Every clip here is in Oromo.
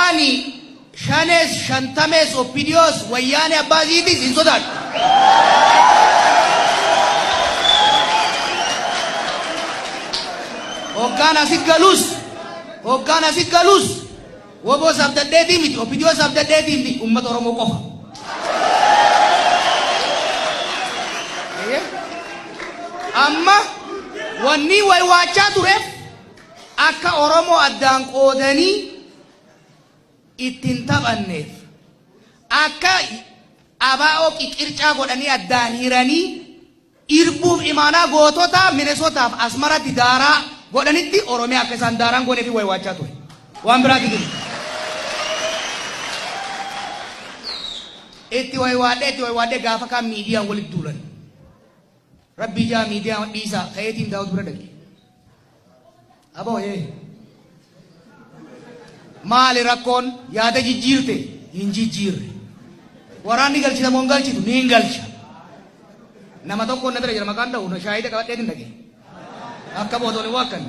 Ani shanees, shantamees, OPDOs, wayyaanee abbaa isiitis hin sodaadhu. Hoggaan asi galus, hoggaan asi galus, WBOs abdadheetii miti, OPDOs abdadheetii miti, uummata Oromoo qofa. Amma wanni waywaachaa tureef akka Oromoo addaan qoodanii itti hin taphanneef, akka ABO qiqircaa godhanii addaan hiranii irbuuf imaanaa gootota Minesotaaf Asmaratti daaraa godhanitti Oromiyaa akka isaan daaraan gooneef waywaachaa ture. Waan biraati ture. Itti waywaadhee itti waywaadhee gaafa kaan miidiyaan walitti duulan. Rabbii jaa miidiyaa dhiisaa ka'eetiin Daawud bira dhaqe. Aboo ee. Maali rakkoon yaada jijjiirte hin jijjiirre. Waraanni galchita moo hin galchitu ni hin galcha. Nama tokkoon na bira jira maqaan dha'u na shaahida qabadheetiin dhaqe. Akka bootoon hin waakkan.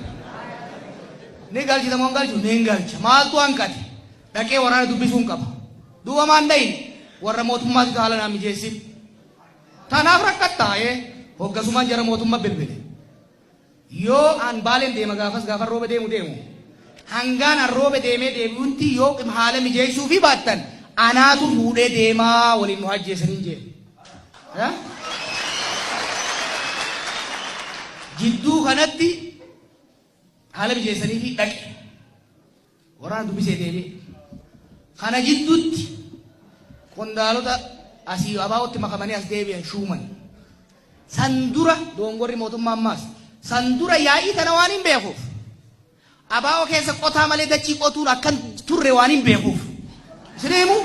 Ni galchita moo hin galchu ni hin galcha. Maaltu hanqate? Dhaqee waraana dubbisuun qaba. Duuba maan dhayin warra mootummaatitu haala naa mijeessin. Tanaaf rakkattaa ee hoggasumaan jara mootumma bilbile. Yoo an Baaleen deema gaafas gaafan roobe deemu deemu. Hangaan an roobe deemee deebi'utti yoo haala mijeessuufii baattan anaatu fuudhee deemaa waliin nu ajjeesaniin jeen. Jidduu kanatti haala mijeessaniifii dhaqe. Waraana dubbisee deebi'e. Kana jidduutti qondaalota asii ABOtti makamanii as deebi'an shuuman. San dura dogongorri mootummaa ammaas san dura yaa'ii tana waan hin beekuuf ABO keessa qotaa malee dachii qotuun akkan turre waan hin beekuuf. Isin himu?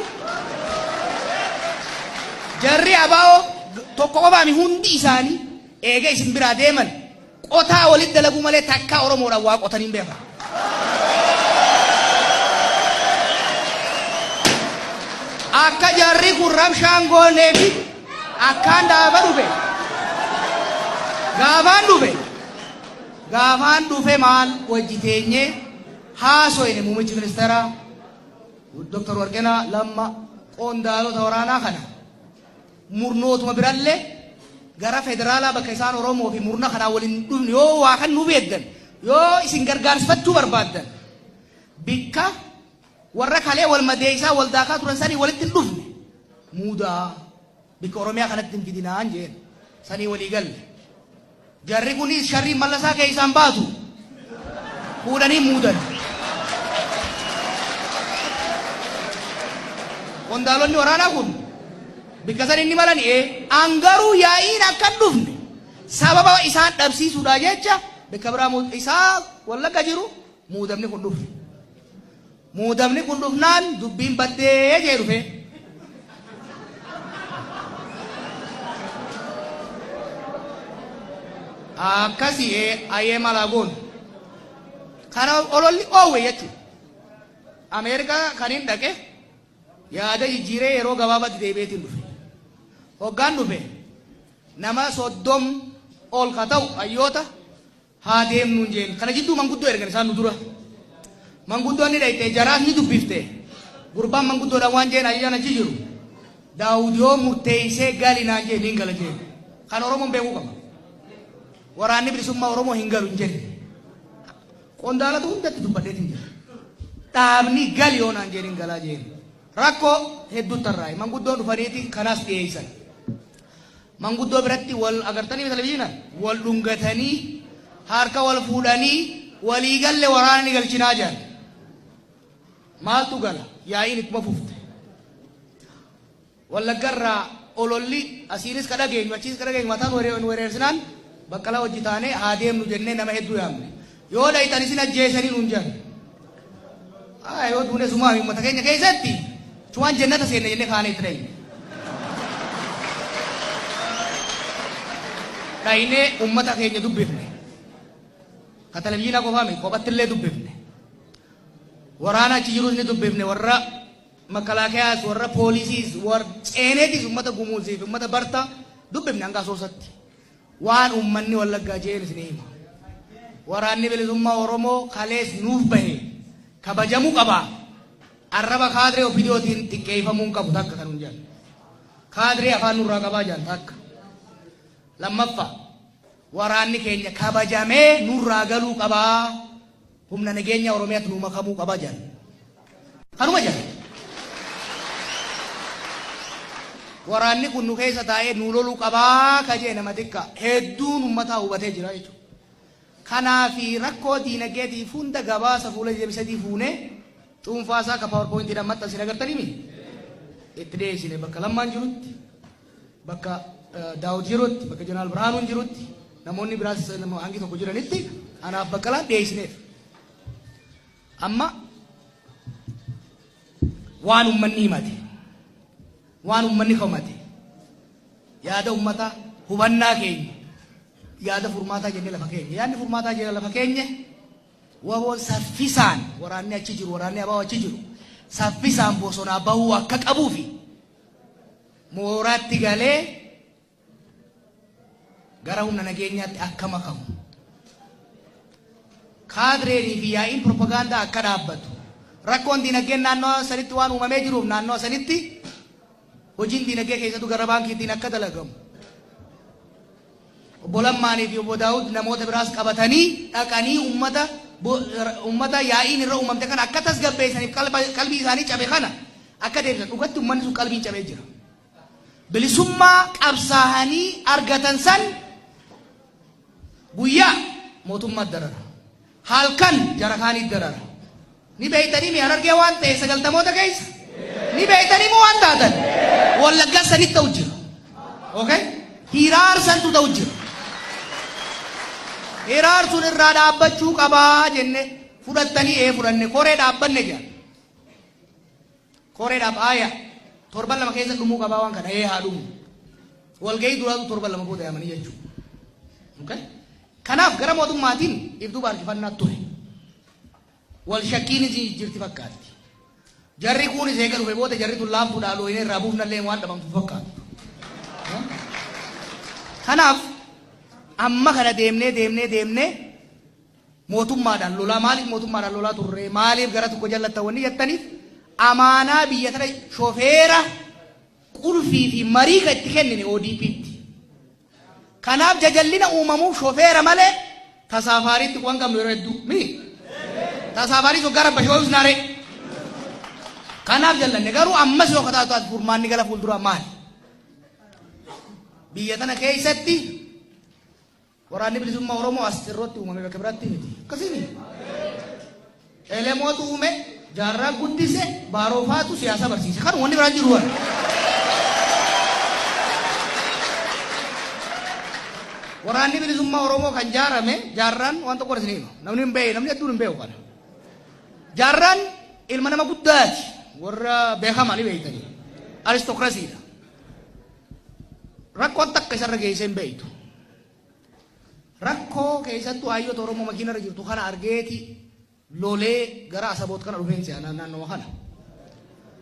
Jarri ABO tokko qofaami hundi isaanii eega isin biraa deeman Qotaa walitti dalaguu malee takkaa Oromoodhaan waa qotanii hin beekan. Akka jarri kun rabshaan goonee fi akkaan gaafa dhufe gaafaan dhufe gaafaan dhufe maal wajji teenyee haasoyne muummichi ministeeraa Dr. Warqinaa Lamma qondaalota waraanaa kana murnootuma birallee gara federaalaa bakka isaan Oromoo fi murna kanaa waliin dhufne yoo waa kan nu beektan yoo isin gargaarsifachuu barbaaddan bikka warra kalee wal madeessaa wal daakaa turan sanii walitti hin dhufne muudaa bikka Oromiyaa kanatti hin fidinaan jeen sanii walii galle. Jarri kunis sharriin Mallasaa keessaan baatu fuudhanii muudan. Qondaalonni waraanaa kun bikka san inni malan ee an garuu yaa'iin akka hin dhufne sababa isaan dhabsiisuudhaa jecha bikka biraa isaa Wallagga jiru muudamni kun dhufe. Muudamni kun dhufnaan dubbiin baddee jee dhufe. Akkasi ee ayee malaa goonu. Kana ololli oowwe jechuudha. Ameerikaa kan hin dhaqe yaada jijjiiree yeroo gabaabaatti deebi'eetiin dhufe. Hoggaan dhufe nama 30 ol ka ta'u hayyoota Haa deemnuun jeen. Kana jidduu manguddoo ergan isaan nu dura. Manguddoon ni dhayxe jaraas ni dubbifte. Gurbaan manguddoodhaan waan jeen ajajaan achi jiru. Daawud yoo murteessee gali naan jee niin gala jeen. Kan Oromoon beekuu qaba. Waraanni bilisummaa Oromoo hin galu hin jenne. Qondaalota hundatti dubbadheetiin jira. Dhaabni gali yoo naan jeen hin galaa jeen. Rakkoo hedduutti tarraa'e. Manguddoon dhufaniiti kanaas dhiyeessan. Manguddoo biratti wal agartanii televizyiinaan wal dhungatanii harka wal fuudhanii walii galle waraana ni galchinaa jedhan. Maaltu gala? Yaa'iin ittuma fufte. Wallaggarraa ololli asiinis ka dhageenyu achiis ka dhageenyu mataa nu wereersinaan Baqqalaa wajji taanee haa deemnu jennee nama hedduu yaamne. Yoo dhayxan isin ajjeesanii nuun jedhan. Haa yoo duune sumaa uummata keenya keessatti chumaan jennata seenne jennee kaanee itti dhayne. Dhaynee uummata keenya dubbifne. Ka televizyiinaa qofaa miti kophatti illee dubbifne. Waraana achi jirus ni dubbifne warra makalaakeyaas warra poolisiis warra ceeneetis uummata gumuuzii fi uummata bartaa dubbifne hanga Asoosatti. Waan uummanni Wallaggaa je'een isinii hima. Waraanni Bilisummaa Oromoo kalees nuuf bahe kabajamuu qaba. Arraba kaadree OPDOtiin xiqqeeffamuu hin qabu takka kan hin jedhan. Kaadree afaan nurraa qabaa jedhan takka. Lammaffaa, waraanni keenya kabajamee nurraa galuu qabaa. Humna nageenya Oromiyaatti nu makamuu qabaa jedhan. Kanuma jedhan. Waraanni kun nu keessa taa'ee nu loluu qabaa ka jee nama xiqqaa. Hedduun uummataa hubatee jira jechuudha. Kanaafi rakkoo diinagdeetiif hunda gabaasa fuula 23 fuunee cuunfaa isaa ka PowerPointiidhaan maxxansine agartanii mi? Itti dhiyeessine bakka Lammaan jirutti, bakka Daawud jirutti, bakka Jeneraal Birhaanuun jirutti, namoonni biraas hangi tokko jiranitti anaaf Baqqalaan dhiyeessineef. Amma waan uummanni himate, waan uummanni komate, yaada uummataa, hubannaa keenya, yaada furmaataa jennee lafa keenya. Yaadni furmaataa jennee lafa keenye, WBOn saffisaan, waraanni achi jiru, waraanni ABO achi jiru saffisaan bosonaa bahuu akka qabuu fi mooraatti galee gara humna nageenyaatti akka makamu. Kaadreenii fi yaa'iin propagaandaa akka dhaabbatu. Rakkoon diinagdeen naannoo sanitti waan uumamee jiruuf naannoo sanitti hojiin diinagdee keessattuu gara baankiitiin akka dalagamu. Obbo Lammaanii fi Obbo Daawud namoota biraas qabatanii dhaqanii ummata yaa'iin irra uumamte kana akka tasgabbeessaniif, qalbii isaanii cabe kana akka deebisan. Dhugatti ummanni sun qalbiin cabee jira. Bilisummaa qabsaa'anii argatan san guyyaa mootummaa darara. Halkan jara kaanii darara. Ni beeytanii mi Harargee waan ta'e 90moota keessa? Ni beeytanii moo waan taatan? Wallaggaa sanitti ta'u jira. Okay? Hiraarsantu ta'u jira. Hiraarsuun irraa dhaabbachuu qabaa jenne fudhattanii, ee fudhanne, koree dhaabbanne jedhan. Koree dhaab aaya torban 2 keessa dhumuu qabaa waan kana, ee haa dhumu. Walgahii duraatu torban 2 booda yaamanii jechuudha. Okay? Kanaaf gara mootummaatiin if duuba harkifannaa ture. Wal shakkiinis jirti fakkaatti. Jarri kunis eega dhufe booda jarri tun laaftuudha, looyinee irraa buufnallee waan dhabamtu fakkaatu. Kanaaf amma kana deemnee deemnee deemnee mootummaadhaan lolaa, maaliif mootummaadhaan lolaa turre, maaliif gara tokko jallattan wanni jettaniif, amaanaa biyya tana shofeera qulfii fi marii kan itti kennine ODP'tti. Kanaaf jajallina uumamuuf shofeera malee tasaafaariitti waan qabnu yeroo hedduu mi tasaafaarii soggaa rabba shooyus naaree. Kanaaf jallanne. Garuu ammas yoo kataatu taate, furmaanni gara fuulduraa maali? Biyya tana keessatti Waraanni Bilisummaa Oromoo as Cirrootti uumame, bakka biraatti miti. Akkasii Elemootu uume, Jaarraa guddise, Baaroofaatu siyaasa barsiise. Kan wanni biraan jiru waan. Waraanni Bilisummaa Oromoo kan jaarame, Jaarraan waan tokko isin hima. Namni hin beeku, namni hedduun hin beeku kana. Jaarraan ilma nama guddaati. Warra beekamaa ni beektanii. Aristokirasiidha. Rakkoon takka isarra geessee hin beektu. Rakkoo keessattuu hayyoota Oromoo makiinarra jirtu kana argeeti lolee gara Asaboot kana dhufeen se'a naannoo kana.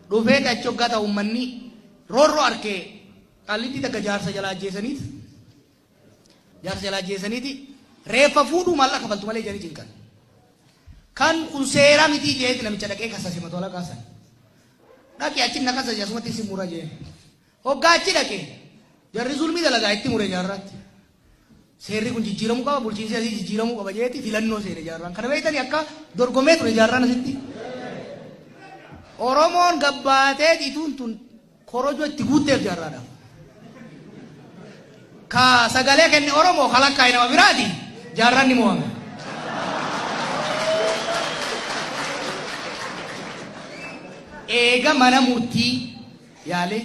Dhufeeti achi hoggaa ta'u uummanni roorroo arkee Qaallitti takka jaarsa jalaa ajjeesaniit jaarsa jalaa ajjeesaniiti reeffa fuudhuu maallaqa kafaltu malee jedhanii cinqan. Kan kun seera mitii jeeti namicha dhaqee kasase mato alaqaa sana. Dhaqee achi na kasase, asumatti si mura jeen. Hoggaa achi dhaqe jarri zulmii dalagaa itti mure Jaarraatti. Seerri kun jijjiiramuu qaba, bulchiinsi asii jijjiiramuu qaba jeeti filannoo seene Jaarraan. Kana beektanii akka dorgomee ture Jaarraan asitti. Oromoon gabbaatee ituun tun korojoo itti guutteef Jaarraadhaaf. Ka sagalee kenne Oromoo, kalakkaa'e nama biraati, Jaarraan ni mo'ame. Eega mana murtii yaalee,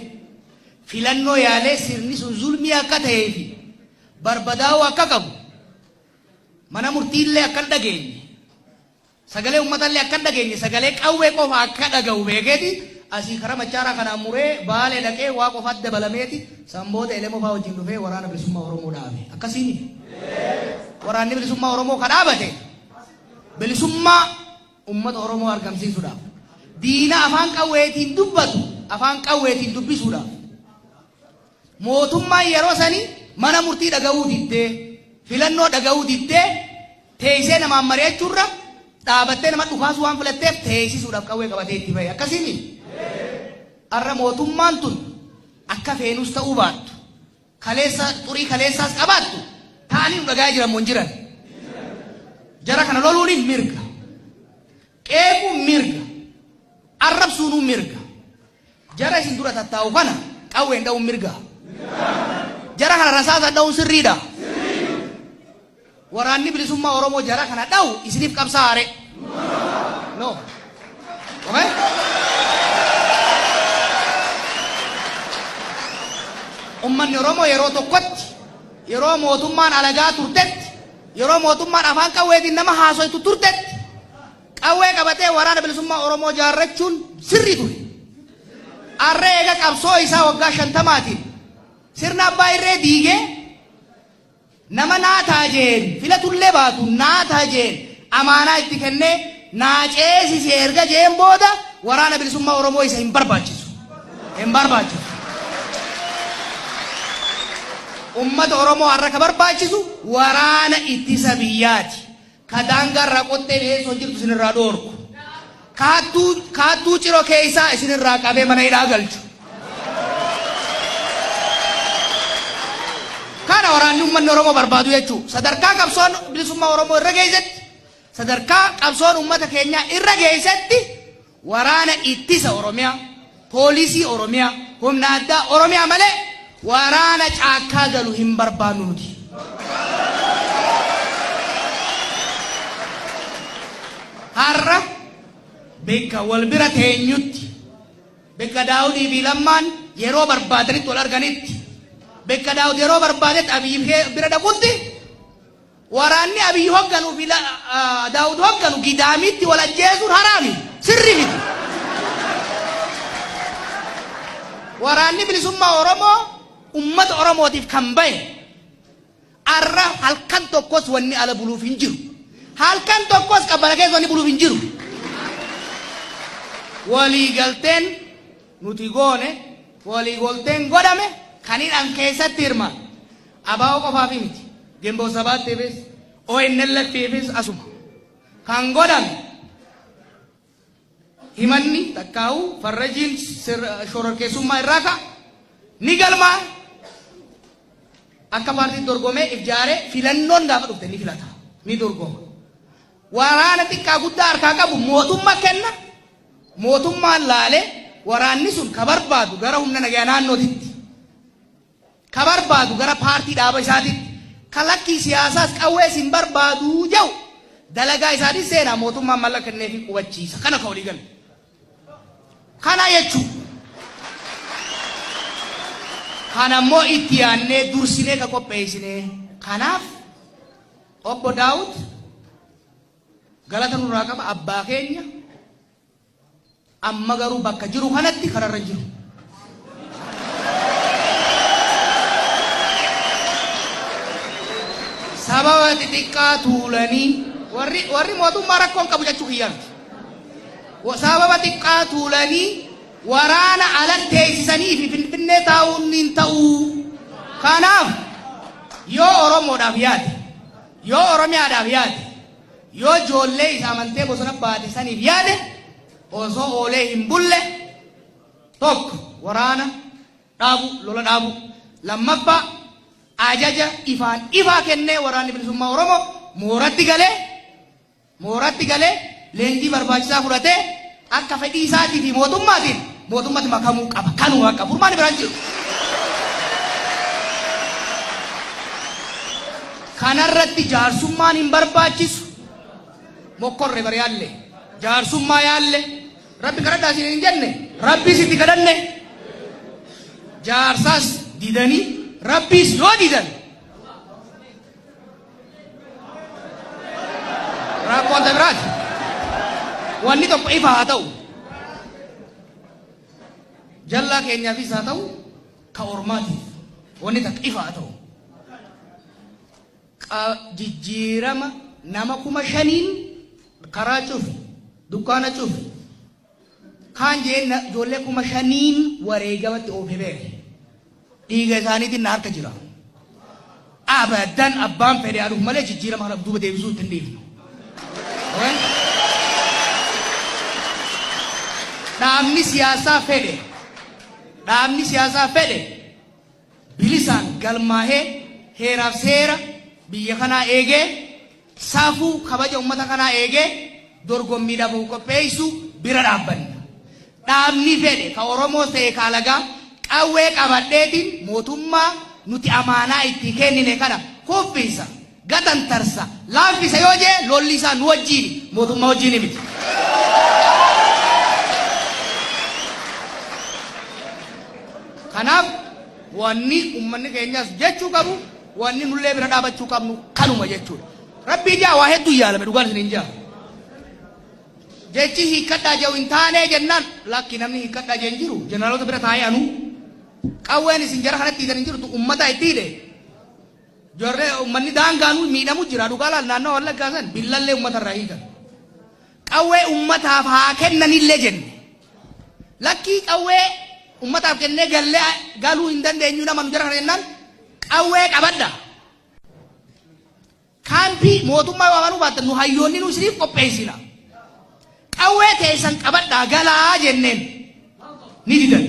filannoo yaalee, sirni sun zulmii akka ta'ee fi barbadaa'uu akka qabu, mana murtiillee akka hin dhageenye, sagalee uummatallee akka hin dhageenye, sagalee qawwee qofa akka dhaga'u beekeeti asii karaa Machaaraa kanaan muree Baalee dhaqee waa qofaatti dabalameeti sanboota Elemoo fa'aa wajjin dhufee Waraana Bilisummaa Oromoo dhaabe. Akkasiini. Waraanni Bilisummaa Oromoo ka dhaabate bilisummaa uummata Oromoo argamsiisuudhaaf. Diina afaan qawweetiin dubbatu afaan qawweetiin dubbisuudhaaf. Mootummaan yeroo sanii mana murtii dhaga'uu diddee, filannoo dhaga'uu diddee, teessee namaan mari'achuurra Dhaabattee nama dhukaasuu waan filatteef teessisuudhaaf qawwee qabatee itti bahe. Akkasiimi? Har'a mootummaan tun akka feenus ta'uu baattu, kaleessa xurii kaleessaas qabaattu ta'anii nu dhagayaa jiran moo hin jiran? Jara kana loluun mirga. Qeequun mirga. Arrabsuunuu mirga. Jara isin dura tattaa'u kana qawween dha'uun mirga. Jara kana rasaasaan dha'uun sirriidha. Waraanni bilisummaa Oromoo jara kana dha'u isiniif qabsaa'aa ree? No. Okay? Ummanni Oromoo yeroo tokkotti yeroo mootummaan alagaa turtetti yeroo mootummaan afaan qawweetiin nama haasoytu turtetti qawwee qabatee waraana bilisummaa Oromoo jaarrachuun sirrii ture. Arra eega qabsoo isaa waggaa shantamaatiin sirna abbaa irree diigee Nama naa ta'a jeen filatullee baatu naa ta'a jeen amaanaa itti kennee naa ceesisi erga jeen booda waraana bilisummaa Oromoo isa hin barbaachisu. Hin barbaachisu. Ummata Oromoo har'a ka barbaachisu waraana ittisa biyyaati. Ka daangaa irraa qottee dhiyeessoo jirtu isinirraa dhoorku. Kaattuu kaattuu ciroo keessaa isinirraa qabee mana hidhaa galchu. Kana waraanni uummanni Oromoo barbaadu jechuudha. Sadarkaa qabsoon bilisummaa Oromoo irra geessetti, sadarkaa qabsoon uummata keenyaa irra geessetti waraana ittisa Oromiyaa, poolisii Oromiyaa, humna addaa Oromiyaa malee waraana caakkaa galu hin barbaannu nuti. Har'a bakka wal bira teenyutti, bakka Daawudii fi Lammaan yeroo barbaadanitti wal arganitti, bakka Daawud yeroo barbaadetti Abiyyi bira dhaqutti, waraanni Abiyyi hogganuu fi Daawud hogganu Gidaamiitti wal ajjeesuun haraami. Sirrii miti. Waraanni bilisummaa Oromoo ummata Oromootiif kan bahe arra halkan tokkos wanni ala buluuf hin jiru. Halkan tokkos qabbana keessa wanni buluuf hin jiru. Waliigalteen nuti goone, waliigalteen godhame kan hidhan keessatti hirmaatu. ABO qofaaf miti. Ginboot Sabaattiifis, ONLF'ifis asuma. Kan godhame himanni takkaa'u farrajiin shororkeessummaa irraa ka'a ni galmaa akka paartiin dorgomee if jaaree filannoon gaafa dhufte ni filata ni dorgoma. Waraana xiqqaa guddaa harkaa qabu mootummaa kenna. Mootummaan laalee waraanni sun ka barbaadu gara humna nagayaa naannootitti, ka barbaadu gara paartii dhaaba isaatitti, ka lakkii siyaasaas qawwees hin barbaadu jedhu dalagaa isaatiin seenaa mootummaan mallaqa kenneefii qubachiisa. Kana ka walii galle. Kana jechuun kana immoo itti yaannee dursinee ka qopheessinee. Kanaaf obbo Daawud galata nurraa qaba, abbaa keenya. Amma garuu bakka jiru kanatti kararra hin jiru. Sababa xixiqqaa tuulanii warri mootummaa rakkoon qabu jechuu kiyyaa miti. Sababa xiqqaa tuulanii waraana alatti teessisanii fi Finfinnee taa'uun hin ta'u. Kanaaf yoo Oromoodhaaf yaade, yoo Oromiyaadhaaf yaade, yoo ijoollee isa amantee bosona baate saniif yaade, osoo oolee hin bulle, tokko waraana dhaabu, lola dhaabu, lammaffaa ajaja ifaan ifaa kennee waraanni bilisummaa Oromoo mooratti galee leenjii barbaachisaa fudhatee akka fedhii isaatii fi mootummaatiin mootummatti makamuu qaba. Kanuma akka furmaanni biraan jiru. Kanarratti jaarsummaan hin barbaachisu. Mokkorre bar yaalle. Jaarsummaa yaalle. Rabbi kadhadhaa isin hin jenne. Rabbiis itti kadhanne. Jaarsaas didanii Rabbiis yoo didan rakkoon ta biraati. Wanni tokko ifa haa ta'u. Jallaa keenyaafis haa ta'u, ka ormaatiif wanni takka ifa haa ta'u. Jijjiirama nama 5,000n karaa cufi, dukkaana cufi, kaan jeen ijoollee 5,000n wareegamatti oofe beeke. Dhiiga isaaniitiin na harka jira. Abadan abbaan fedhe haa dhufu malee jijjiirama kana duuba deebisuu itti hin dhiifnu. Okay? Dhaabni siyaasaa fedhe, dhaabni siyaasaa fedhe bilisaan galmaahee, heeraaf seera biyya kanaa eegee, safuu kabaja ummata kanaa eegee dorgommiidhaaf of qopheessu bira dhaabbanna. Dhaabni fedhe ka Oromoos ta'e ka alagaa qawwee qabadheetiin mootummaa nuti amaanaa itti kennine kana kuffisa, gatantarsa, laaffisa yoo jee, lolli isaa nu wajjiini, mootummaa wajjiini miti. Kanaaf wanni ummanni keenyas jechuu qabu, wanni nullee bira dhaabachuu qabnu kanuma jechuudha. Rabbii jaa waa hedduu yaalame, dhugaan isin hin jaa. Jechi hiikkadhaa jedhu hin taanee jennaan, lakki, namni hiikkadhaa jee hin jiru. Jeneraalota bira taa'ee anuu qawween isin jara kanatti hiitan hin jirtu, ummata itti hidhe. Jarree ummanni daangaanuu miidhamu jira, dhugaa laal, naannoo Wallaggaa san billallee ummata irraa hiikan. Qawwee ummataaf haa kennanillee jenne. Lakkii, qawwee ummataaf kennee gallee galuu hin dandeenyu nama nu jara kana jennaan, qawwee qabadha. Kaampii mootummaa yoo amanuu baattan, nu hayyoonni nu isiniif qopheessina. Qawwee teessan qabadhaa galaa jenneen, ni didan.